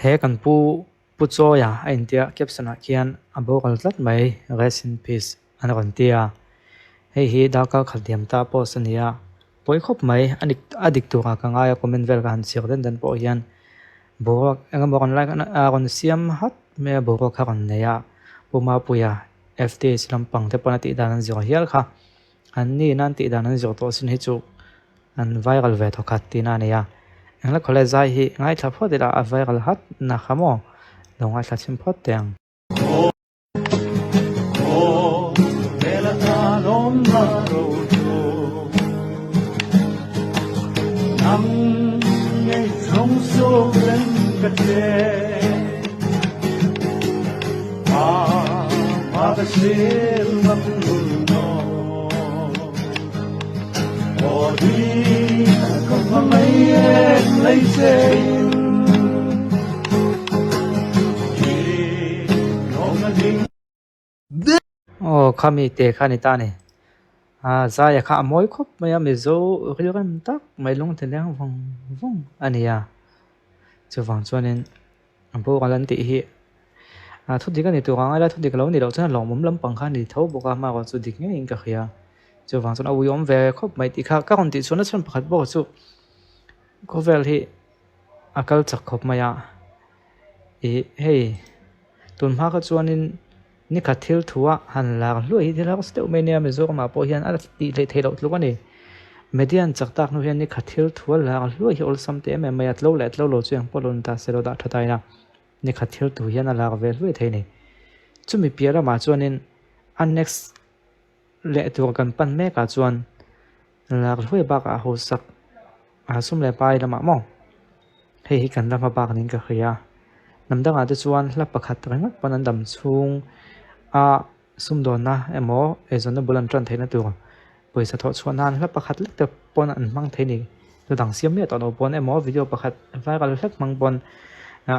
He kan pu Pu Chawia a intia caption ah khian a boral tlat mai rest in peace an rawn ti a. Hei hi darkar khat diam ta post a ni a, pawi khawp mai a dik a dik turah ka ngai a comment vel ka han chhiar den den pawh hian boruak eng emaw rawn like a rawn siam hat mai a boruak kha rawn nei a Pu Mapuia FTH lampang te pawn a tih dan an zir hial kha. An ni in an tih dan an zir tawh sin hi chu an viral ve thawkhat tihna a ni a. Engla khawlai zai hi ngaithla phawt ila a viral hat na kha maw lo ngaithla chhin phawt teh ang. Aw khami te kha a ni ta a ni. Ah Zaia kha a mawi khawp mai a Mizo rilrem tak mai lungte leng vawng vawng a ni a. Chuvang chuanin a boral an tih hi ah thu dik a ni tur ang a ila thu dik lo ni loh chuan a lawmawm lampang kha a ni tho bawk a hmarawh chu dik ngeiin ka hria. Chuvang chuan a uiawm ve khawp mai tih kha ka rawn tih chhuahna chhan pakhat pawh chu khawvel hi a kal chak khawp mai a ih hei tun hma kha chuanin Ni khat thil thu a han lar hluai hi thil harsa deuh mai nia Mizoramah pawh hian a tih hleih theih loh tluk a ni. Media an chak tak hnu hian ni khat thil thu a lar hluai hi awlsam teh em em mai a, tlo leh tlo lo chu engpawh lo ni ta se lo dah tha ta ila ni khat thil thu hian a lar ve hluai thei a ni. Chumi piah lamah chuanin a next leh tur kan pan mekah chuan lar hluai bakah hausak a sum leh pai lamah maw hei hi kan la hma bak niin ka hria. Hnam dangah te chuan hla pakhat ringawt pawn an dam chhung a sumdawnna emaw eizawnna bul an tan theihna tur pawisa thawh chhuah nan hla pakhat lek te pawn an hmang thei a ni. Thu dang siam miah tawh lo pawn emaw video pakhat viral hlek hmang pawn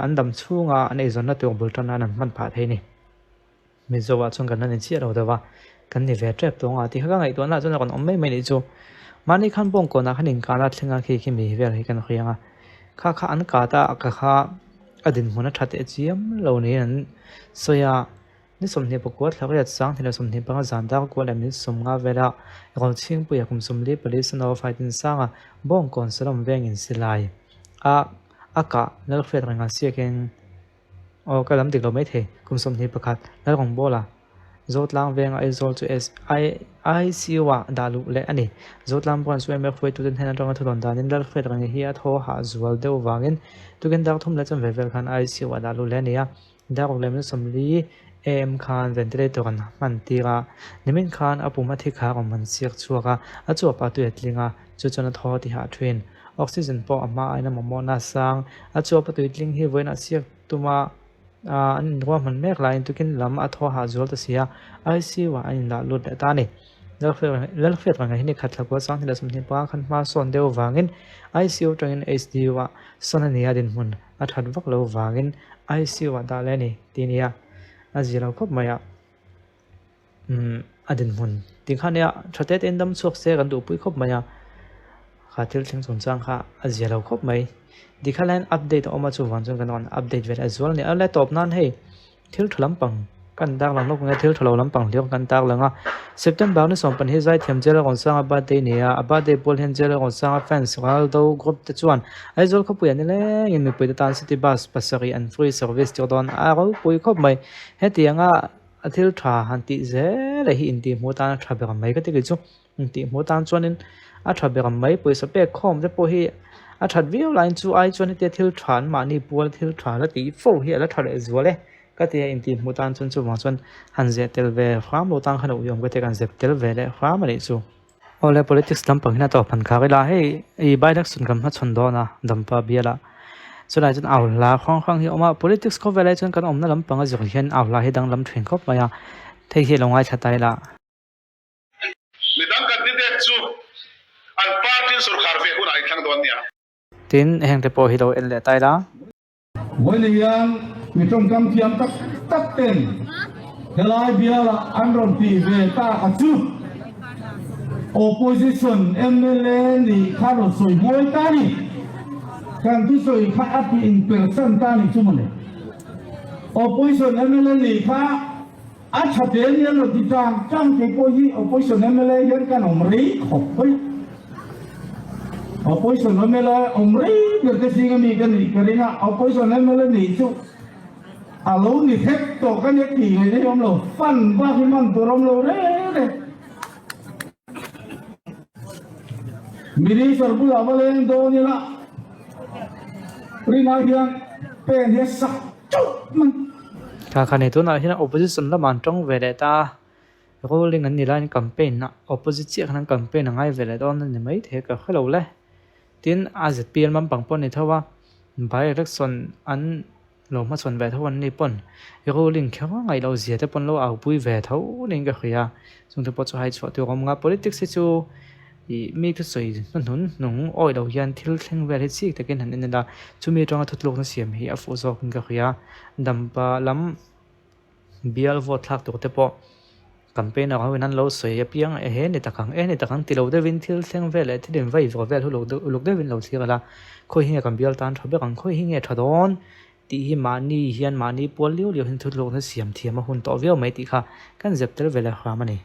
an dam chhunga an eizawnna tur bul tan nan an hman phah thei a ni. Mizo ah chuan kan la ni chiah lo deuh a, kan ni ve tep tawng a tih kha ka ngaihtuah na ah chuan a rawn awm mai mai nih chu. Mahni khan bawngkawn ah khan inkan a thleng a khi khi mi vel hi kan hriang a, kha kha an kat a ka kha a dinhmun a tha teh chiam lo niin an sawi a, ni 24 thla riat sang thei leh 25 zan dar kual leh minute 50 vela Rochhingpuia kum 44 son of Haitin Sanga bawngkawn Salom vengin silai a a kah Lalhriat renga siakin Aw ka lam dik lo mai thei. Kum 21, Lalrawngbawla, Zotlang venga Aizawl chu SIICU ah dah luh leh a ni. Zotlang branch chu MF hruaituten hnen atanga thu dawn danin Lalhriat Rangi hi a thaw hah zual deuh vangin tukin dar thum leh chuan ve vel khan ICU ah dah luh leh a ni a. Dar ruk leh minute 40 am khan ventilator an hman tir a, nimin khan a pum a thi khar awm an siak chhuak a, a chuap ah tui a tling a, chu chuan a thaw a ti hah thin. Oxygen pawh a hma aiin a mamawhna a sang. A chuap a tuitling hi vawiin a siak tuma an inruahman mek laiin tukin lam a thaw hah zual ta si a, ICU ah an inlah lut leh ta a ni. Lalhriat ranga hi ni khat thla kua 2025 khan hma sawn deuh vangin ICU atangin HDU ah sawn a ni a, dinhmun a that vak lo vangin ICU ah dah leh a ni tih a ni a, a zia lo khawp mai a. Umm a dinhmun tih kha nia tha te tein dam chhuak se kan duhpui khawp mai a kha thil thleng chungchang kha a zia lo khawp mai tikha hian update a awm a chuvang chuan kan rawn update ve leh zual a ni a la tawp nan hei thil tha lampang kan tar lang lawk nge thil tha lo lampang hliau kan tar lang a September ni 12 hi zaithiam Jela Ronsanga birthday a ni a a birthday pawl hian Jela Ronsanga fans Raldo group te chuan Aizawl khawpui ah nilengin mipui te tan city bus pasarih an free service tir dawn a ropui khawp mai hetianga. A thil tha han tih zel hi intihhmuh atan a tha ber mai ka ti kei chu. Intihhmuh atan chuanin a tha ber mai pawisa pek khawm te pawh hi a that viau laiin chu ai chuan hetia thil tha an mahni pual thil tha la tih fo hi a la tha leh zual e ka ti a intihhmuh atan chuan chuvang chuan han zeh tel ve hram lo tan khan a uiawm ka ti a kan zep tel ve leh hram a nih chu. Awle politics lampang hian a tawp han khar ila hei ih by election kan hmachhawn dawn a Dampa bial ah chulai chuan au hla hrang hrang hi a awm a politics khawvel ah chuan kan awmna lampang a zir hian au hla hi danglam thin khawp mai a hei hi a lo ngaithla ta ila. Midang candidate chu an party in sorkar ve hunah in thlang dawn nia. Tin heng te pawh hi lo en leh ta ila. Vawiin hian mi tawngkam thiam tak tak ten helai bialah an rawn tih ve ta a chu Opposition mla nih kha rawn sawi mawi ta a ni. Kan thusawi kha a ti inpersan ta ni chu mawle. Opposition mla nih kha a tha te nia lo ti tang tang kei pawh hi opposition mla hian kan awm rei khawp mai a. Opposition mla awm rei ber te zinga mi ka nih ka ring a, opposition mla nih chu a lo ni hlek tawh ka nia tih ngaihna hi awm lo, fund bak hi hman tur awm lo reng reng. Minister bulah va leng dawn ila rinah hian pen hi a sak teuh mai. Thla kha nei tunah hian opposition lamah an tawng ve leh ta a, ruling an ni laiin campaign ah opposite chiah khan an campaign a ngai ve leh dawn a ni maithei ka hre lo le. Tin a zpm lampang pawh a ni tho a, by election an Lo hmachhawn ve tho an ni pawn ruling kher ngaih loh zia te pawn lo au pui ve tho niin ka hria. Chungte pawh chu hai chhuah tur awm nga politics hi chu ih mi thusawi hnuhnun hnung awih loh hian thil thleng vel hi chik takin han en ila chumi atanga thutlukna siam hi a fuh zawkin ka hria. Dampa lam bial vote thlak tur te pawh campaign ah ho in an lo sawi apiang e he ni tak ang e ni tak ang ti lo deuhin thil thleng vel leh thil invai zawh vel hu lo deuh uluk deuhin lo thlir ila khawi hi nge kan bial tan tha ber ang khawi hi nge tha dawn tih hi mahni hian mahni pual liau liau hian thuthlukna siam thiam a hun tawh viau mai tih kha kan zep tel ve leh hram a ni.